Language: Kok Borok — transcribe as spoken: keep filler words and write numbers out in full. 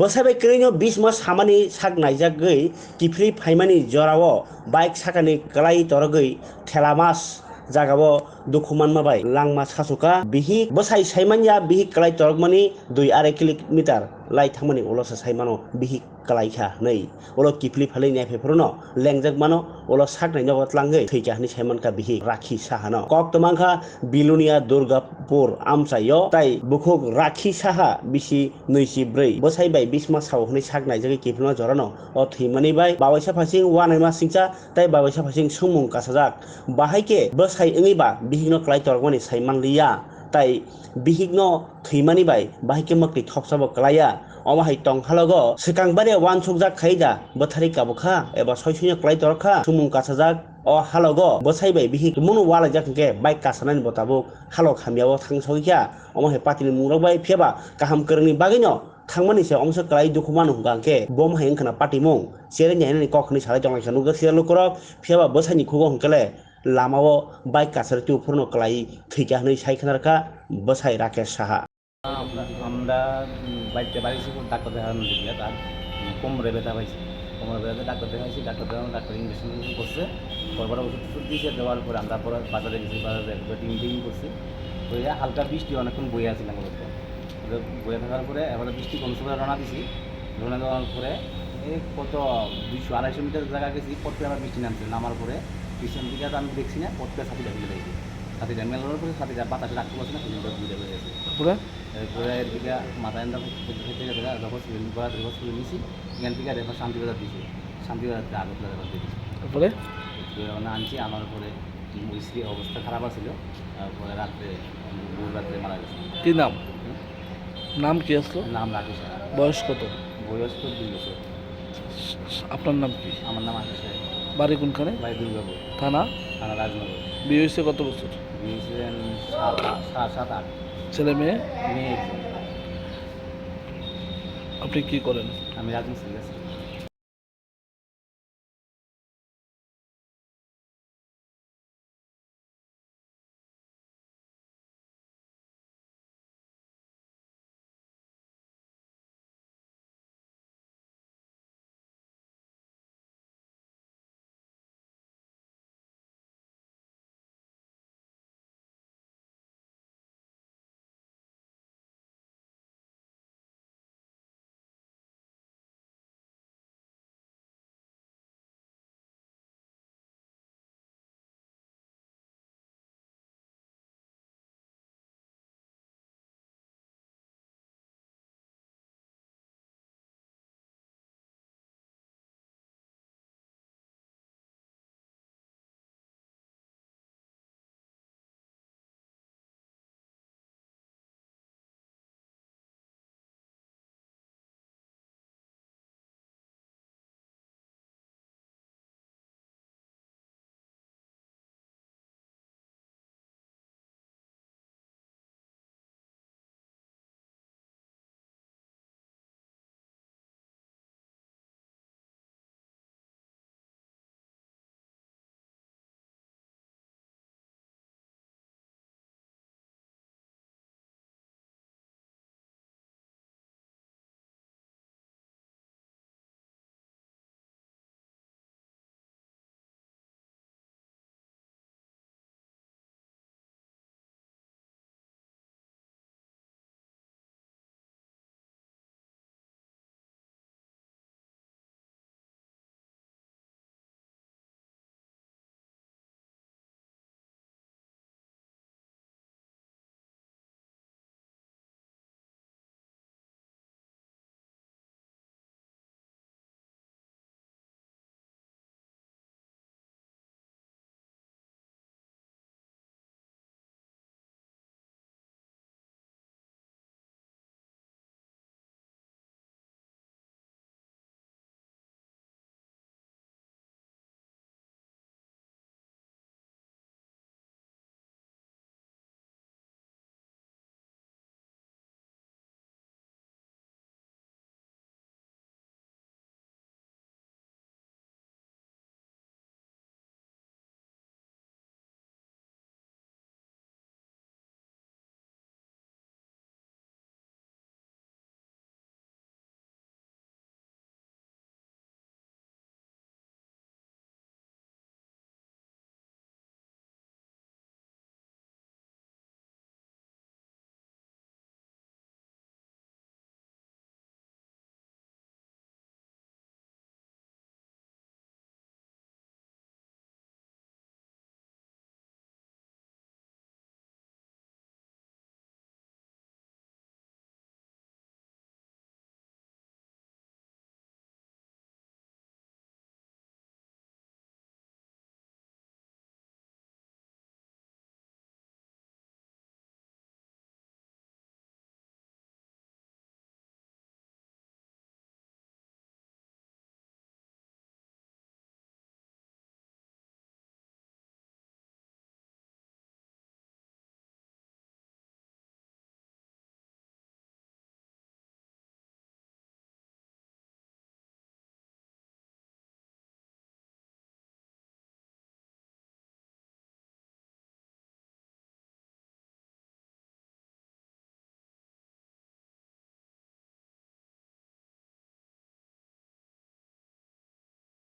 Bwsai bai kwrwino bismo samani sak naijagwi kiphilwi phaimani jorao bike sakani kwlai torogwi thela mas jagao dukhu manma bai langma sasuka bihik. Bwsai saimanya bihik kwlai torokmani dui arai kilometer lai thangmani ulo se saimano bihik kwlai kha hwnwi. Ulo kiphilwi phalwi naiphai phuru no lengjak mano, ulo saknai nogo tlangwi thwikha hwnwi saimankha bihik Rakhi Saha no. Kok twmangkha Bilonia Durgapur amchaio, tai bukhuk Rakhi Saha bisi nwichi bwrwi bwsai bai bisma sao hwnwi sak naijagwi kiphilma jorano o thwimani bai bawaisa phasing wanaima singcha tai bawaisa phasing sumung kasajak. Bahai khe bwsai wngwi ba bihikno kwlai torokmani sai manliya, tai bihikno thwimani bai bahai khe mwktwi thopsabo kwlaiya. Omo hai tong halogo swkang baria uansukjak khai da bwtharwi kabukha eba soi soino kwlai torokkha sumung kasajak. O halogo bwsai bai bihik munu ualaijak hwnkhe bike kasanani bo tabuk halok hamyao thang sogwi kha. Omo hai patini mungrok bai phiyaba kaham kwrwngni bagwino thangmani se omsa kwlai dukhu mano hwnkha hwnkhe bo hai wngkhana patimung chereng nai nani kok hwnwi salai tonglaikha nukjak sida lukurok. Phiyaba bwsaini khugo hwnkhe le lamao bike kasari twi phurno kwlai thwikha hwnwi sai khna rwkha bwsai Rakesh Saha. আমরা, উম, বাড়িতে বাড়ি এসে ডাক্তার দেখানো দিকে তার, উম, কোমরে ব্যথা পাইছে। কোমরে ব্যথা ডাক্তার দেখাইছি, ডাক্তার দেখানো ডাক্তার ইঞ্জেকশন ইঞ্জেকশন করছে। পরে পরে ওষুধ টষুধ দিয়েছে, দেওয়ার পরে আমরা পরে বাজারে গেছি, বাজারে একটা টিম টিম করছি। তো এই হালকা বৃষ্টি অনেকক্ষণ বয়ে আছিলাম ওদের তো। ওদের বয়ে থাকার পরে এবারে বৃষ্টি কমছে বলে রওনা দিছি। রওনা দেওয়ার পরে এই কত দুইশো আড়াইশো মিটার জায়গা গেছি, পথে আবার বৃষ্টি নামছে। নামার পরে পিছন দিকে আর আমি দেখছি না, পথে ছাতিটা ফেলে দিয়েছি। ছাতিটা মেলানোর পরে ছাতিটা বাতাসে রাখতে পারছে না, পিছন দিকে ঘুরে বেরিয়েছে। তারপরে? এরপরে এর দিকে মাথা এন্দা খেতে খেতে গেছে, যখন সিলিন্ডার করা, যখন সিলিন্ডার নিছি, এখান থেকে রেফার শান্তিবাজার দিছে। শান্তিবাজার থেকে আগরতলা রেফার দিয়ে দিছে। তারপরে? এরপরে ওখানে আনছি, আনার পরে ওই স্ত্রীর অবস্থা খারাপ আছিল, তারপরে রাত্রে, ভোর রাত্রে মারা গেছে। কি নাম? হুম? নাম কি আসলো? নাম রাকেশ সাহা। বয়স কত? বয়স তো দুই বছর। আপনার নাম কি? আমার নাম আকাশ রায়। বাড়ি কোনখানে? বাড়ি দুর্গাপুর। থানা? থানা রাজনগর। বিয়ে হয়েছে কত বছর? বিয়ে হয়েছে সাত, আট, সাত, সাত, আট। ছেলে মেয়ে? মেয়ে একজন। আপনি কি করেন? আমি রাজমিস্ত্রি আছি।